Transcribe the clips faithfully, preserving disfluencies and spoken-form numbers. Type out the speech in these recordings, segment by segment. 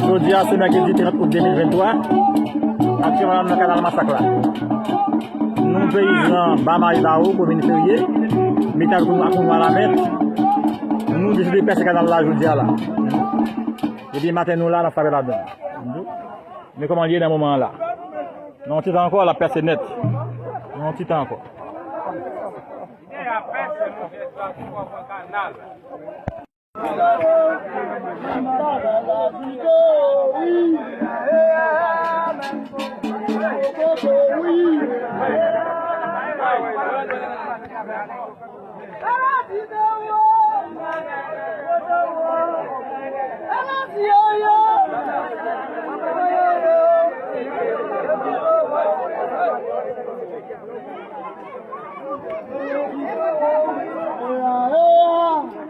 Jodi a se mèkredi trant out de mil venntwa. Aktyèlman n ap nan Kanal Masak la. Nou peyizan Ba Maribawo, komin Ferye, Mitan ak Kounwa Lamèt, nou deside pèse kanal la jodi a la. Depi maten nou la, n ap frape ladan. Men kòman l ye nan moman an la. Nan yon ti tan ankò, l ap pèse nèt. Nan yon ti tan ankò.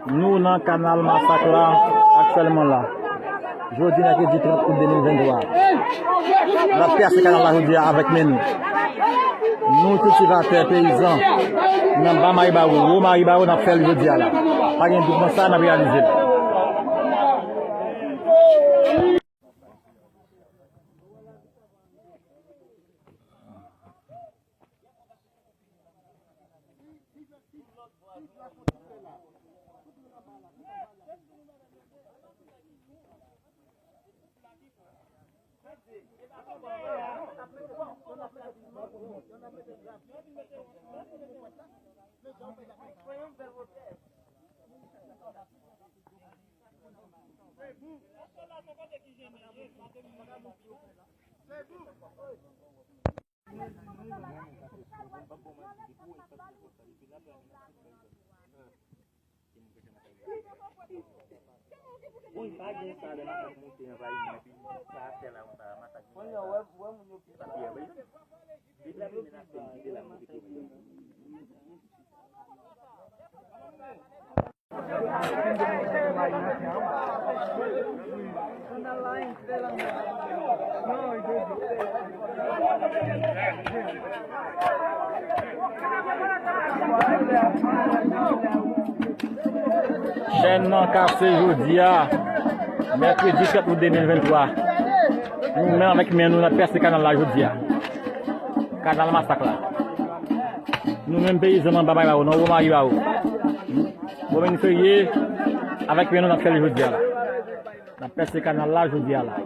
Nou nan Kanal Masak la aktyèlman la. Jodi mèkredi trant out de mil venntwa. N ap pèse kanal la jodi a avèk men nou. Nou kiltivatè, peyizan nan Ba Maribawo, Wo Maribawo, n ap fè l jodi a la. Pa gen dout nan sa, n ap reyalize l. Bon, pa gen sa lè masak monte anvayi mwen, epi sa ap fè la konsa, masak vin la. Epi apre men ap fè m kite la, mwen kite mwen. Chèn nan kase jodi a, mèkredi sèt out de mil venntwa. Nou menm avèk men nou, n ap pèse kanal la jodi a. Kanal Masak la. Nou menm peyizan nan Ba Maribawo, nan Wo Maribawo. Komin Ferye, avèk men nou n ap fè l jodi a la. N ap pèse kanal la jodi a la.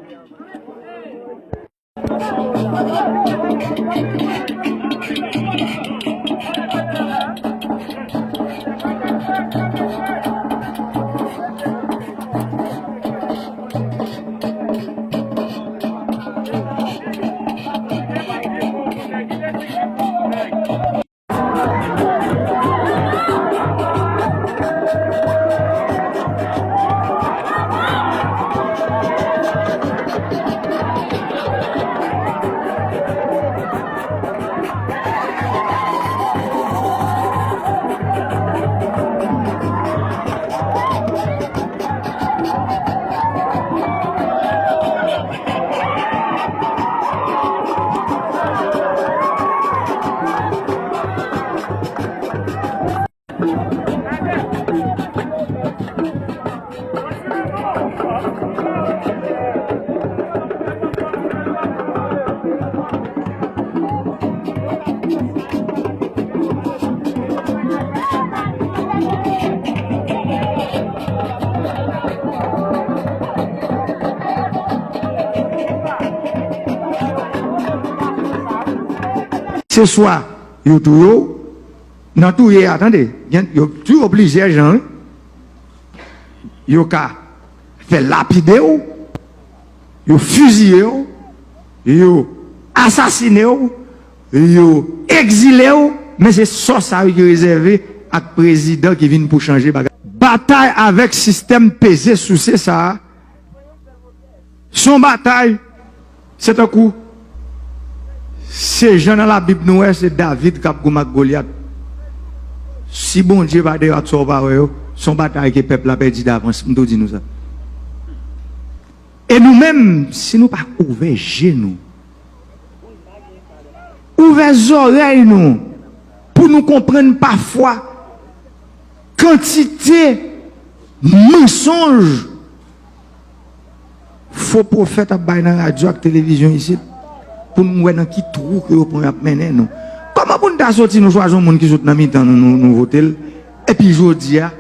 Se swa yo touye w, nan touye a, tande, gen, yo touye w plizyè jan, wi. Yo ka fè lapide w, yo fiziye w, yo asasine w, yo egzile w, men se sò sa yo ki rezève ak prezidan ki vin pou chanje bagay. Batay avèk sistèm peze souse sa a, se yon batay, se tankou, se jan nan Labib nou wè, se David k ap goumen ak Golyat. Si Bondye pa te bat sa w pa wè yo, se yon batay ke pèp la pèdi davans, m tou di nou sa. E nou menm, si nou pa ouvè je nou, ouvè zòrèy nou, pou nou konprann pafwa kantite mansonj fo pwofèt ap bay nan radyo ak televizyon isit pou nou wè nan ki twou ke yo pran y ap mennen nou. Kòman pou n ta soti, nou chwazi yon moun ki sot nan mitan nou, nou, nou vote l, epi jodi a,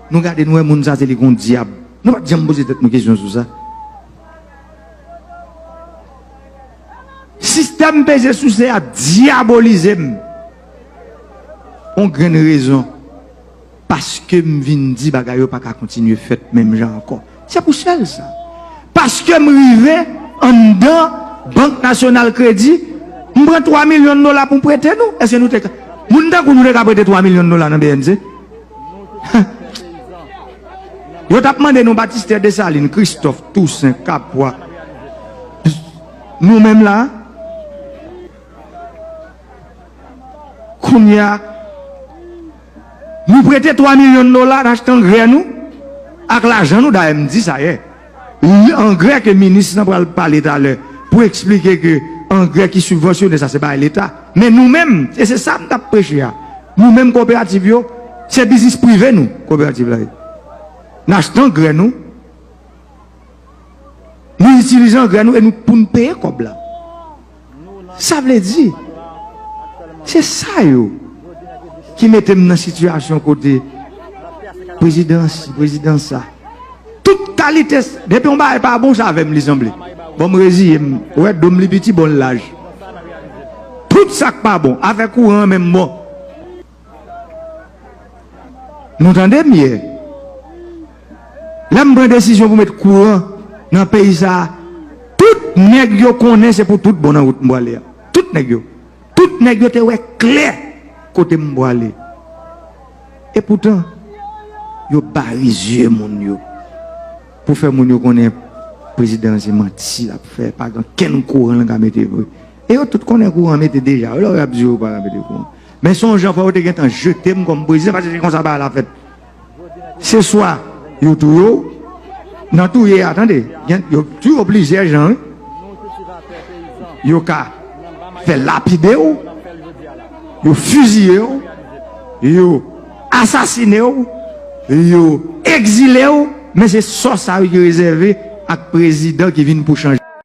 nou gade, nou wè moun sa se li k yon dyab. Nou pa t janm poze tèt nou kesyon sou sa. Sistèm peze souse a dyabolize m. On grenn rezon. Paske m vin di bagay yo pa ka kontinye fèt menm jan ankò. Se pou sèl sa. Paske m rive anndan Bank Nasyonal Kredi, m pran twa milyon dola pou m prete nou. Èske nou te ka, moun tankou nou te ka prete twa milyon dola nan B N C? Yo t ap mande nou Batistè, Desalin, Kristòf, Tousen, Kapwa. Nou menm la, kounye a, nou prete twa milyon dola, n achte angrè nou ak lajan nou. Dayè, m di sa yè. Angrè ke minis lan pral pale talè pou eksplike ke angrè ki sibvansyone, sa se bagay Leta. Men nou menm, e se sa m t ap preche a, nou menm, koperativ yo, se biznis prive nou, koperativ la ye. N achte angrè nou, nou itilize angrè nou e nou, pou n peye kòb la. Sa vle di, se sa yo ki mete m nan sitiyasyon kote prezidan si, prezidan sa. Tout kalite, depi yon bagay pa bon, se avè m li sanble. Bon, m reziye m. Ou wè, do m li piti, bon, l laj. Tout sa k pa bon, afè kouran an menm bon. Nou tande m yè. Lè m pran desizyon pou met kouran nan peyi sa a, tout nèg yo konnen se pou tout bon nan wout m pwale a. Tout nèg yo. Tout nèg yo te wè klè kote m pwale. Epoutan, yo bare zye moun yo pou fè moun yo konnen prezidan an se manti l ap fè, pa gen kenn kouran l ka mete vre. E yo tout konnen kouran mete deja, lè yo ap di yo pa ka mete kouran. Men se yon jan fò yo te gentan jete m kòm prezidan, paske se konsa bagay la fèt. Se swa yo touye w, nan touye a, tande, gen, yo touye w plizyè jan, wi. Yo ka fè lapide w, yo fiziye w, yo asasine w, yo egzile w, men se sò sa yo ki rezève ak prezidan ki vin pou chanje.